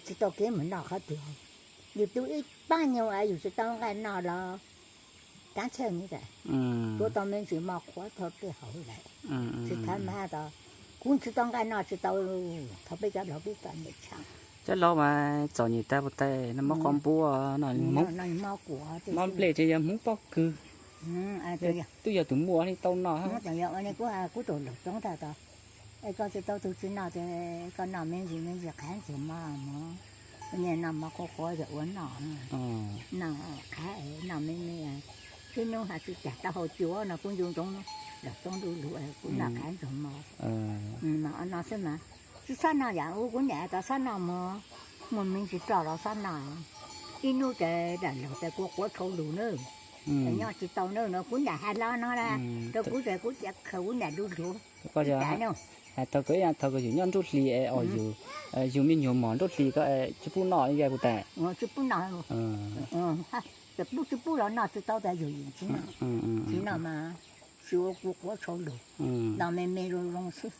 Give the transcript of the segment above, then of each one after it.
Tsis tau kev mus noj qhov twg. Yus tu ib pab nyuag yus tsis tau nqaij noj los kav tsij ni tas, tuav tau me ntsis mov qhuav tau tej hauv lawm. Tsis thab mas tas, kuv tsis tau nqaij noj tsis tau, thov peb cov laus peb txom nyem tshaj. Cov laus mas txom nyem tag puas tas, noj mov qhuav npuab, noj mov nplej ces yog hmoov pob kws, twb yog tus muaj li tau noj. Kuv tus laus txoob tag tas, es koj tsis tau tus tsis noj ces koj noj me ntsis me ntsis qhav ntxuag mov mog, noj mov qhuav qhuav yog ua noj, noj qhav noj me me. Ib hnub has tsis tas taub hau cua no kuv ncu ntsoov laus txoob ntuj lug kuv noj qhav ntxuag mov. Mas no xwb mas, tsis txhob noj yam ub, kuv niam tas txhob noj mog, muaj me ntsis roj los txhob noj. Ib hnub ces dam laug tas kuv quav tshau lug na, nyob tsis tau na no kuv niam hais los no na, rau kuv ces kuv cia khaws kuv niam lug lug. Thaum kawg ib yam thaum kawg yus nyob nruab hlis es os yus, yus me nyuam mos nruab hlis ko tsis pub noj li puas tas? Tsis pub noj, tsis pub los noj tsis tau tas yus tsis noj mas, tsis ua kuv quav tshau lug, noj me me zoo zoo xwb.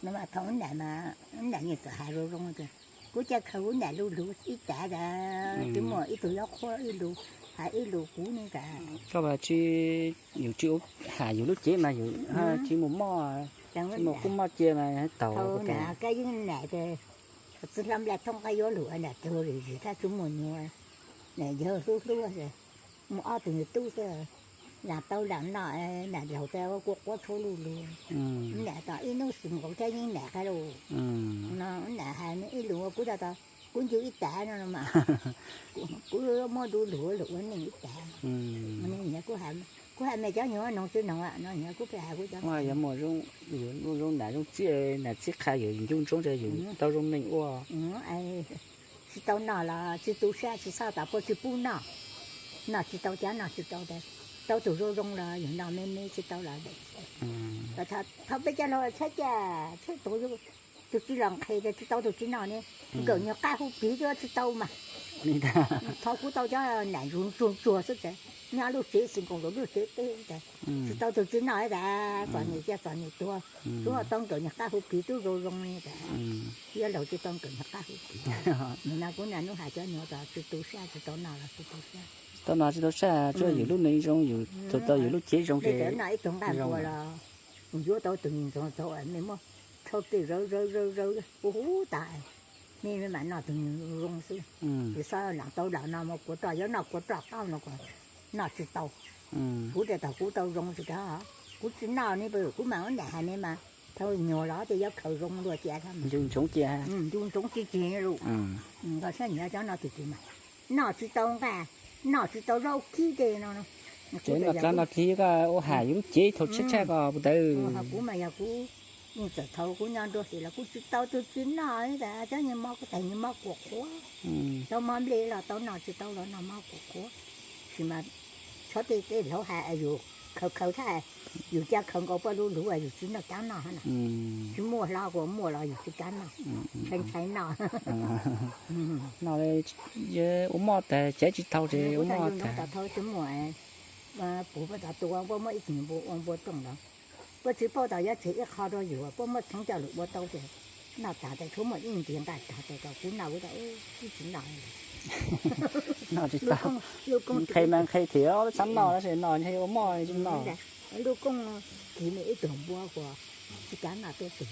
No mas thaum ub niam mas, ub niam yeej txawm hais zoo zoo tias kuv cia khaws kuv niam lug lug ib tav tas tsis muaj ib tug yuav qhuab ib lus, hais ib lus kuv ne tas. Koj mas tsis, yus tsis ua, ham yus lub cev mas yus tsis mus mob, tsis mus qub mob cia mas taug. Kab yeeb niam ces txiv hlob nplaj thoob qab yuav lug niam tug zim zim thab tsis muaj nyuag, niam yawg hlub hlub, mus ob tug nyuag tub xwb, lam tau lam noj, niam laug tas ua kuv quav tshau lug lug. Niam tas ib hnub xwm nkaus kab yeeb niam qab lug no, niam hais ib lus ua kuv tas, kuv ncu ib tav no mas, kuv muab du lug lug ua neej ib tav. Kuv hais me cov nyuag noog tsis noog no, kuv pheej hais kuv cov, yog muaj zoo, yus zoo nam zoo txiv, nam txiv qha yus ncu ntsoov tas yus tau zoo neej ua. Tsis tau noj los tsis tu siab, tsis txhob tas puas tsis pub noj. Noj tsis tau cov noj tsis tau tas, tau tus zoo zoo los yus noj me me, tsis tau los thov peb cov laus txhob caj, txhob tus, tus tsis los nqhis ces tsis tau tus tsis noj ne. Nkawm nyuag qab hu piv twb tsis tau mas. Thov kuv tau cov nam ntsuag ntsuag xwb tas, nyob lub tsev xwm nkaus lub tsev teb tas, tsis tau tus tsis noj tas, txom nyem cia txom nyem tuag. Tub tau nkawm nyuag qab hu piv twb zoo zoo li tas, yuav laug tsis tau nkawm nyuag qab hu piv. Nim no kuv niaj hnub hais cov nyuag tas tsis tu siab, tsis tau noj los tsis tu siab. Tau noj tsis tau siab, tsuas yus lub neej zoo, yus tus tau yus lub cev zoo ces noj ib tug nqaij npua los yuav tau tus ntxoov txog me muab rhau tej zawv zawv zawv zawv hu hu tas, me me mam noj tus zoo xwb. Yus xav lam tau lam no mas kuv roj, yuav noj kuv roj qab no, noj tsis tau. Kuv tias thaum kuv tau zoo tsis kav, kuv tsis noj ne, kuv mam ua niam hais ne mas, thaum nyuag los ces yuav khaws zoo dua cia, ncu ntsoov cia, ncu ntsoov tsis tseg lus. Koj saib nyias cov no tus tus mas noj tsis tau nqaij, noj tsis tau zaub kib tej no. Ces noj tsis tau noj kib, koj ua ham yus lub cev thaum tshiab tshaj koj puas tau. Kuv mas yog kuv yeej txawm thaum kuv nyob nruab hlis los kuv tsis tau tus tsis noj tas, cov nyuag mov kuv tas nyuag mov kuv qhuav, tau mov nplej los tau noj, tsis tau los noj mov kuv qhuav. Sis mas xyov tej tej laug hais yus khaws khaws thiab, yus cia khaws nkaus paj lug lug yus tsis noj kav noj na. Tsis muaj hlo, kuv muaj los yus tsis kav noj, ntshai ntshai noj. Noj ua moj tas cev tsis tau ces ua moj tas. Tsis muaj, puas pab tas tua, puab muab ib tug npua ua npua rooj los, puab tsis paub tas yuav tseg ib qho rau yus, puab muab txhoov coj lug ua tau ces noj tas tas tshuav muaj ib ntiag nqaij tag tas kom kuv noj, kuv tas ib tsis noj. Noj tsis tau, nqhis mas nqhis thiab, txhob noj tab sis noj ntshe ua moj tsis noj. Lub koob kis me ib tug npua kuas tsis kav noj tuab tug,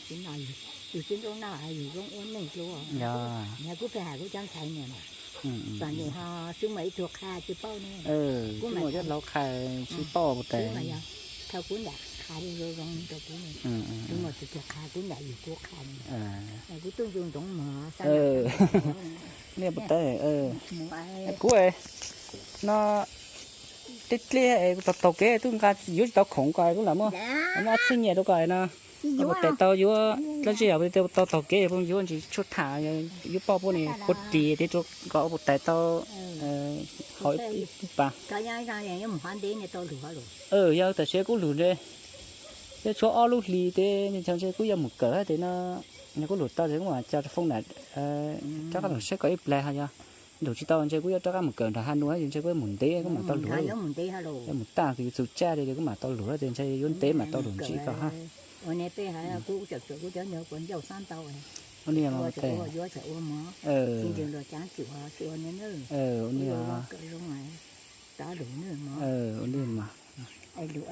tsis noj, yus tsis noj, yus zoo ua neej dua. Yog kuv pheej hais kuv cov ntxhais niag mas, txom nyem ho tsis muaj ib tug qha tsis paub ne. Kuv mas cov laus qha tsis paub puas tas. Thaum kuv niam qha zoo zoo rau kuv, tsis muaj tus twg qha, kuv niam yug kuv qha. Kuv tub ncu ntsoov mog. Nej puas tas, kuv no tej dliab es kuv taug taug kev twb nqa yuav tsis tau khoom ko, kuv lam muab, muab txhiab nyiaj rau ko no. Puas tas tau yuav dab tsi, yog tau taug kev yuav ntsis tshuaj tham, yuav poj puab ne puab ris tej rau kom puas tas tau haus ib pas. Yog tam sim kuv lug ntshe, yog tshuav ob lub hlis tes ntshe kuv yuav mus kawm hab tes no, yog kuv lug tau ces kuv mam coj rau phone na, rov qab lug saib kom ib plag ho yog lug tsis tau ntshe kuv yuav rov qab mus kawm nrog ha nua, ntshe kuv yuav mus ntev kuv mam tau lug, yuav mus tag kws txug tsaj li kuv mam tau lug tes ntshe yuav ntev mam tau lug ntsib koj hab. Ua niam, yuav tsam ua mov, tsis nrog luag caav cuam tsis ua niam nawb. Ua niam, kawm zoo, rov lug nawb mog. Ua niam mas. Lug,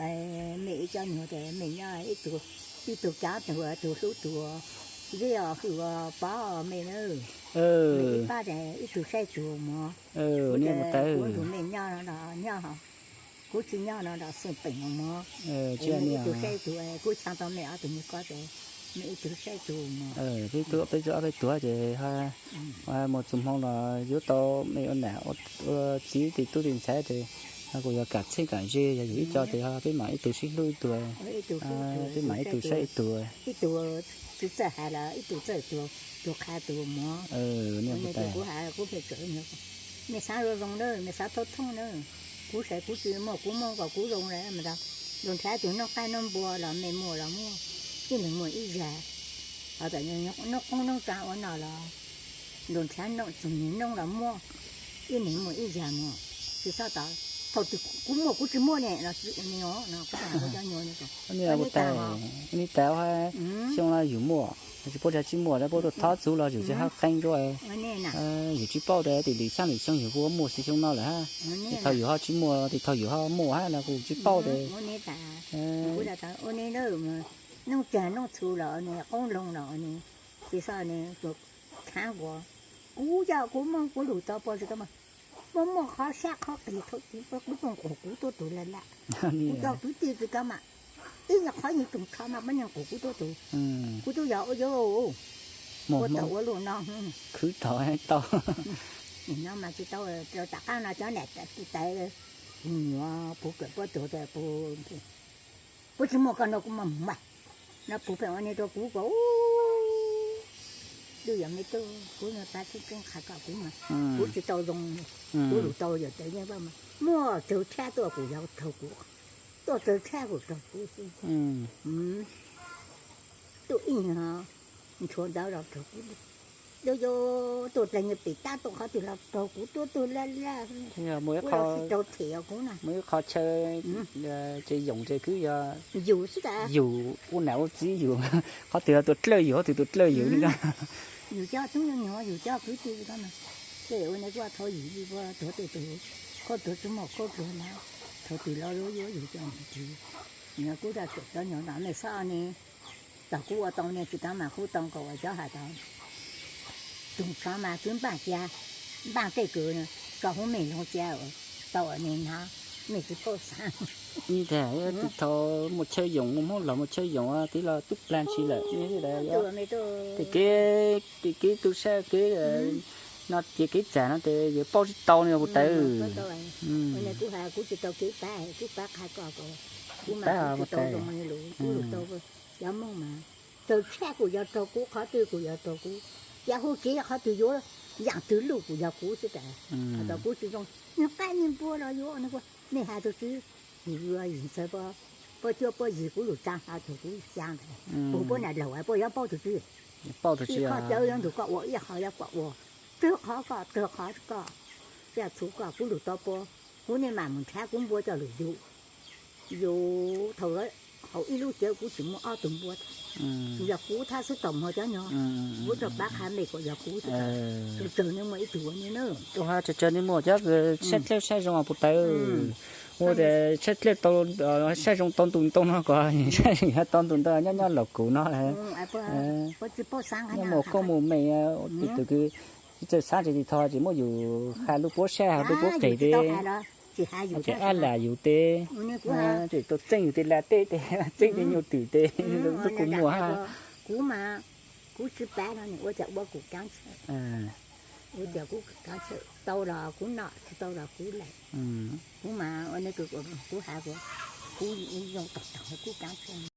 mej ib co nyuag tes mej nyob ib tug, ib tug caav tug, tug hlub tug, zeb os hwj os pov mej nawb. Mej ib pab tes ib tug saib tug mog. Kuv ua tug mej nyob no, nyob, kuv tsis nyob no los xwb peem mog. Mej ib tug saib tug, kuv tsaa tau mej ob tug nyuag ko tes mej ib tug saib tug mog. Peb tug, peb tug ob peb tug ces mus txug hmoo los yuav tau mej ua nam ua txiv tim tub tim ntxhais ces kuj yog kam txheej kam ze, yog yus ib co ces peb mam ib tug sib hlub ib tug, peb mam ib tug saib ib tug. Ib tug tsis txawj hais los ib tug txawj tug, tug qha tug mog. Kuv has kuv pheej txawm, mej xaav zoo zoo nawb, mej xaav thoob thoob nawb. Kuv saib kuv tsis muaj, kuv muaj kom kuv zoo lawm mas, luag nrhav tug noob qaib noob npua los mej muaj los muaj, ib leeg muaj ib zag. Ho tam noob qoob noob tsaa ua noj los luag nrhav noob txug noob los muaj, ib leeg muaj ib zag mog. Tsis xob tas thaum twg kuv muaj kuv tsis muaj ne los tsis ua ne os no, kuv cov nyuag ne. Ua niam, kuv tas, ua niam tas, xyoo no yus muaj, tsis paub tsis muaj, puab tuaj thov txug los yus tsis hab qeeb dua. Yus tsis paub tias tim lwm xyaab lwm xyoo yus puas muaj xws xyoo no lawm hab. Thaum yus ho tsis muaj, thaum yus ho muaj hab no kuv tsis paub tias. Noob txag noob txhu los ne, qoob loo los ne, tsis xob ne, khaav nquas. Kuv yog kuv muaj kuv lug tau pog tsis tau mas, muaj muaj qhov sab qhov qis thaum kuv, kuv tuaj nquas kuv tuaj tug laj laj. Kuv cov kwv tij tsis tau mas, ib nyuag qhov nyuag tug tsho mas muab nquas kuv tuaj tug. Kuv tub yog ua, ua tau ua luaj no. Khwv tau tau. Nim no mas tsis tau, tom qab no cov nam tais, kuv nyuam puv kawm puab tug tas puv, puab tsis muaj koj no kuv mam mus mas, no puv pheej ua niam rau kuv ko. Twb yog me tub, kuv no tab tseeb tseeb qha kom kuv mas, kuv tsis tau zoo, kuv lug tau yawm tawv yeej vaj mas muaj tsawg tshab tuaj kuj yog raug kuv, tuaj tsawg tshab kuj raug kuv xwb. Tuaj ib nyuag ntshua ntawd los raug kuv, yuav yuav tuaj dleeg nyuag pem tab tuaj qhov twg los raug kuv tuaj tuaj laj laj. Kuv los tsis raug them kuv na. Muaj ib qho chaw tsev yoos ces kwv yog yus xwb tas, yus ua nam ua txiv yus, qhov twg yog tus dlawj yus, qhov twg tus dlawj yus ne. Yus cov tub nyuag, yus cov kwv tij ko mas, tej ua ne kuj thov yus, kuj tuav tej tug, khaub tuag tsis muaj khaub tuag na, thaum twg los yuav yus cov ntawd. Nws kuj zaj txawm cov nyuag no mej xob ne, thaum kuv ua tau ne tsis tau mas kuv tau nkaus cov hais tau. Tug tsov mas twb npaaj cia, npaaj tej kws tso huv mej loo cia, tau ne na, mej tsis paub xaav. Ib tag, thaum muaj chaw yoos, muaj Hmoob los muaj chaw yoos tib los tub plag ntshis lawm, tej kev, tej kev tu sab kev no ces kev txag no ces yuav paub tsis tau ne puas tawv. Kuv has kuv tsis tau kev pab, kuv pab qha koj ko, kuv mas kuv tsis tau zoo li lus, kuv lus tau cov Hmoob mas, txawg tshab kuj yog raug kuv, qhov twg kuj yog raug kuv, yog hu kev qhov twg yuav, yaam twg luj kuj yog kuv xwb tas. Thaum kuv tsis zoo, nyuag qaib nyuag npua los yuav, mej has tug tsi, yim yuav yim txawg, puab cuab puab yig kuv lug tsaa hlo tug kuv xyaa ntawd, puab nam laug puab yuav paub tug tsi. Ib qho cawv yuav ntug koj ua, ib qho yuav koj ua, tag qhov koj, tag qhov koj, zaj txhu koj, kuv lug tau puab, kuv niam mam mus nrhav kuv npua coj lug yug. Yus thaum hauv ib lub cawv kuv tseem muaj ob tug npua, yog kuv thab xwb tau muag cov nyuag, kuv rau pab qha mej kuj yog kuv xwb, tsawg tsawg nej muaj ib tug ua ne na. Ua tsawg tsawg nej muaj cov kws saib dlej saib zoo puas tawv. Ua tias saib dlej tau, saib zoo tau ntu ntoo no kom saib tau ntu ntawd nyob nyob los kuv no. Nyob mus khuab mus me, ib tug kws tsis txawj xaav tsis tau txog ces muab yus qha lub puab sab lub puab qes teb, ces ab lam yus teb, tseem tau txeeb yus tej laj teb, txeeb tej nyuj twm teb, lub kuj muaj hab. Kuv mas, kuv tsis pav no nws ua cas ua kuv kav tshem, ua cas kuv kav tshem, tau los kuv noj, tsis tau los kuv laim. Kuv mas ua ne, kuv has kuv, kuv zoo tom tom kuv kav tshem.